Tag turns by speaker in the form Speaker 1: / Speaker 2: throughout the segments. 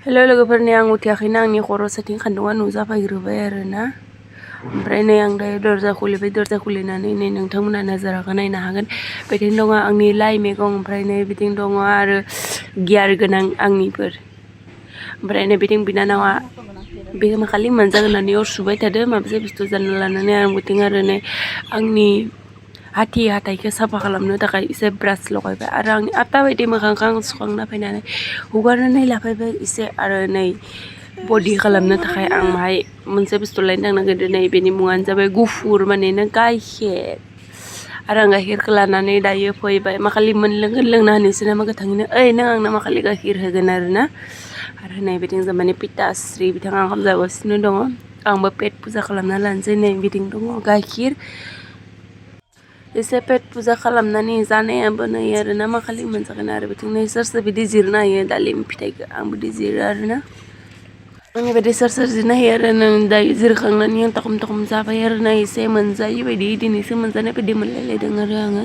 Speaker 1: Hello लोगोफोरनि आं उथियाखैना आंनि खर' साथिं खान्दुंआ नुजाफैग्रोबाय आरोना ओमफ्राय नै आं दायो दरजा खुलिनानै नै नोंथांमोना नाजाराखौ नायनो हागोन बिथिं दङ आंनि लाइ मैगं ओमफ्राय नै बिथिं दङ आरो गियार गोनां आंनिफोर ओमफ्राय नै बिथिं बिनानावा बे खालि मोनजागोन होननानै अर सुबाय थादों माबा बुस्थु जानो लानानै आं बिथिं आरो नै आंनि हाथाइखौ साफा खालामनो थाखाय एसे ब्रास लगायबाय आरो आंनि आटा बायदि मोखांखौ आं सुखांना फैनानै हुगारनानै लाफैबाय एसे आरो नै बडि खालामनो थाखाय आं माहाय मोनसे बुस्थु लायनो थांनो नागिरदों नै बेनि मुङानो जाबाय गुफुर माने गाइखेर आरो आं गाइखेरखौ लानानै दायो फैबाय माखालि मोनलोंगोन लोंना होनोसै नामा गोथाङैनो ओइ नों आंनो माखालि गाइखेर होगोन आरोना आरो नै बिथिं जामाने पिताश्री बिथाङा ओंखाम जागासिनो दङ आंबो पेट फुजा खालामना लानोसै नै बिथिं दङ गाइखेर एसे पेट फुजा खालामनानै जानायाबो नै आरोना माखालि मोनजागोन आरो बिथिं नै सोर बिदि जिरनो हायो दालिम फिथाइखौ आं बिदि जिरो आरोना आंनि बायदि सोर जिरनो हायो आरो नों दायो जिरखांनानै आं तखम जाबाय आरोना एसे मोनजायै बायदि दिनैसो मोनजानाय बायदि मोनलायलायदों आरो आङो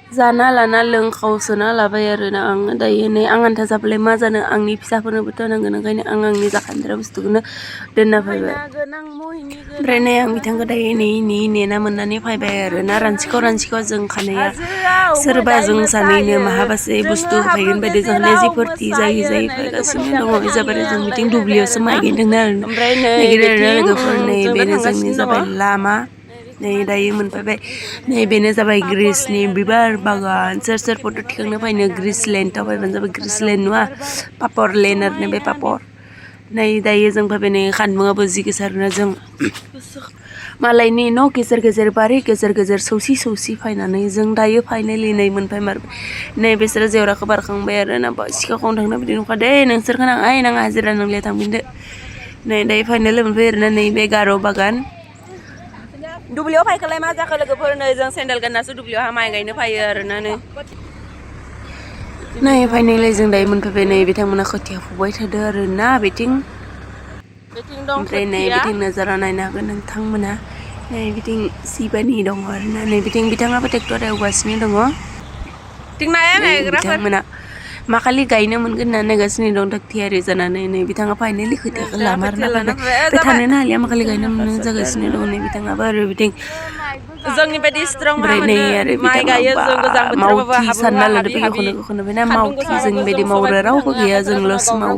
Speaker 1: जाना लाना लोंखावसोना लाबाय आरोना आङो दायो नै आं आन्था जाबालाय मा जानो आंनि फिसाफोरनोबोथ' नांगोन ओंखायनो आं आंनि जाखान्दा बुस्थुखौनो दोनना फैबाय ओमफ्राय नै आं बिथांखौ दायो नेना मोननानै फैबाय आरोना रानसिखौ जों खानाया सोरबा जों सानैनो माहाबासे बुस्थु होफैगोन बायदि जों लेजि फुरथि जायै फैगासिनो दङ जाबाय जों बिथिं दुब्लियावसो माइ गायदोंनो आरो नागिरो आरोना लोगोफोर नै बेनो जोंनि जाबाय लामा नै दायो मोनफैबाय नै बेनो जाबाय ग्रिसनि बिबार बागान सोर फट' थिखांनो फैनो ग्रिसलेण्डआव फैबानो जाबाय ग्रिसलेण्ड नुवा पापर लेण्ड आरो बे पापर नै दायो जों फैबाय नै खानमुङाबो जि गोसारना जों मालायनि न' गेजेर बारि गेजेर सौसि फैनानै जों दायो फाइनेलि नै मोनफैमारबाय नै बिसोरो जेवराखौ बारखांबाय आरो ना सिखाखौनो थांना बिदि नंखा दे नोंसोरखौ नाङा हाजिरा नोंलाय थांफिनदो नै दायो फाइनेल मोनफैयो आरोना नै बे गार' बागान दुब्लियाव फायखोलाय मा जाखो लोगोफोर नै जों सेन्देल गाननासो दुब्लियावहा माइ गायनो फैयो आरोना नै फाइनेलि जों दायो मोनफैबाय नै बिथांमोना खोथिया फुबाय थादों आरोना बिथिं ओमफ्राय नै बिथिं नोजारा नायनो हागोन नोंथांमोना नै बिथिं सिबानि दङ आरोना नै बिथिं बिथाङाबो ट्रेक्टर एवगासिनो दङ बिथांमोना माखालि गायनो मोनगोन होनना नायगासिनो दं थाग थियारि जानानै नै बिथाङा फाइनेलि खोथियाखौ लामारना फैबाय बे थानोनो हालिया माखालि गायनो मोनो जागासिनो दं नै बिथाङाबो आरो बिथिं जोंनि बायदि स्ट्रं नै आरो बिथाङा मावथि सानना लादो बे खोनाबायना मावथि जोंनि बायदि मावग्रा रावबो गैया जोंल'सो मावो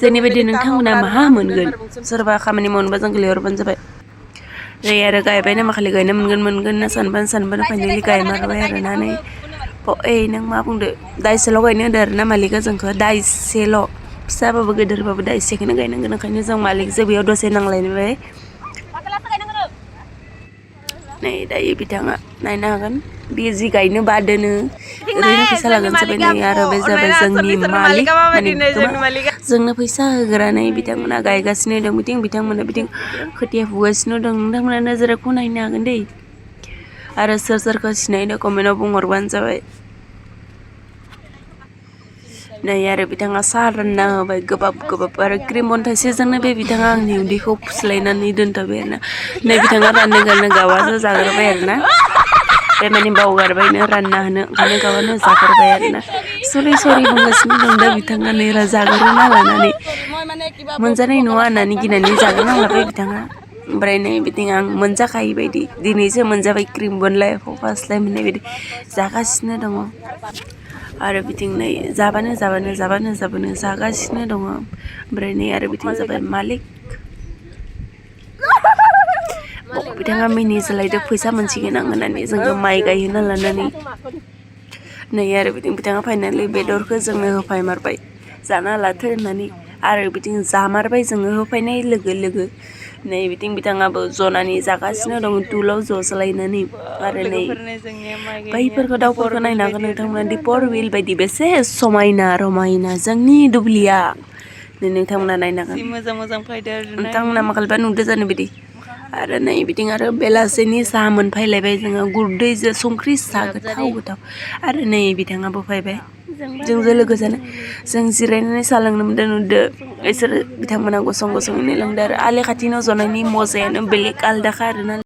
Speaker 1: जोंनि बायदि नोंथांमोना माहा मोनगोन सोरबा खामानि मावनोबा जोंखौ लिंहरबानो जाबाय नै आरो गायबायना माखालि गायनो मोनगोन होनना सानबानो फाइनेलि गायमारबाय आरोना नै ओइ नों मा बुंदो दाइसेल' गायनो होदो आरोना मालिकआ जोंखौ दाइसेल' फिसाबाबो गेदेरबाबो दाइसेखौनो गायनांगोन ओंखायनो जों मालिकजों बेयाव दसे नांलायबाय नै दायो बिथाङा नायनो हागोन बियो जि गायनो बादोनो ओरैनो फैसा लागोनसो बे नै आरो बे जाबाय जोंनि मालिक माने जोंनो फैसा होग्रा नै बिथांमोना गायगासिनो दं बिथांमोना बिथिं खोथिया फुगासिनो दं नोंथांमोना नोजोरखौ नायनो हागोन दै आरो सोरखौ सिनायनो कमेन्टआव बुंहरबानो जाबाय नै आरो बिथाङा साहा रानना होबाय गोबाब आरो क्रिम अन्थाइसेजोंनो बे बिथाङा आंनि उदैखौ फुस्लायनानै दोनथ'बाय आरोना नै बिथाङा राननो गावासो जाग्रोबाय आरोना बे माने बावगारबायनो रानना होनो ओंखायनो गावानो जाग्रोबाय आरोना सरि बुंगासिनो दं दा बिथाङा नै जाग्रोना लानानै मोनजानाय नङा होननानै गिनानै जाग्रोना लाबाय बिथाङा ओमफ्राय नै बिथिं आं मोनजाखायै बायदि दिनैसो मोनजाबाय क्रिम बनलाय फास्लाय मोननाय बायदि जागासिनो दङ आरो बिथिं नै जाबानो जागासिनो दङ ओमफ्राय नै आरो बिथिं जाबाय मालिक बिथाङा मिनिसोलायदो फैसा मोनसिगोन आं होननानै जोंखौ माइ गायहोना लानानै नै आरो बिथिं बिथाङा फाइनालि बेदरखौ जोंनो होफायमारबाय जाना लाथो होननानै आरो बिथिं जामारबाय जोङो होफैनाय लोगो नै बिथिं बिथाङाबो जनानै जागासिनो दं टुलाव जज्लायनानै आरो नै बैफोरखौ दाउफोरखौ नायनो हागोन नोंथांमोना दिपर बिल बायदि बेसे समायना रमायना जोंनि दुब्लिया नोंथांमोना नायनो हागोन मोजां फैदो नोंथांमोना मा खालामबा नुदो जानो बिदि आरो नै बिथिं आरो बेलासिनि साहा मोनफैलायबाय जोङो गुरदैजों संख्रि साहा गोथाव आरो नै बिथाङाबो फैबाय जोंजों लोगो जानो जों जिरायनानै साहा लोंनो नुदो बिसोर बिथांमोना गसङैनो लोंदो आरो आलि खाथिनाव जनायनि मजायानो बेलेग आलदाखा आरोना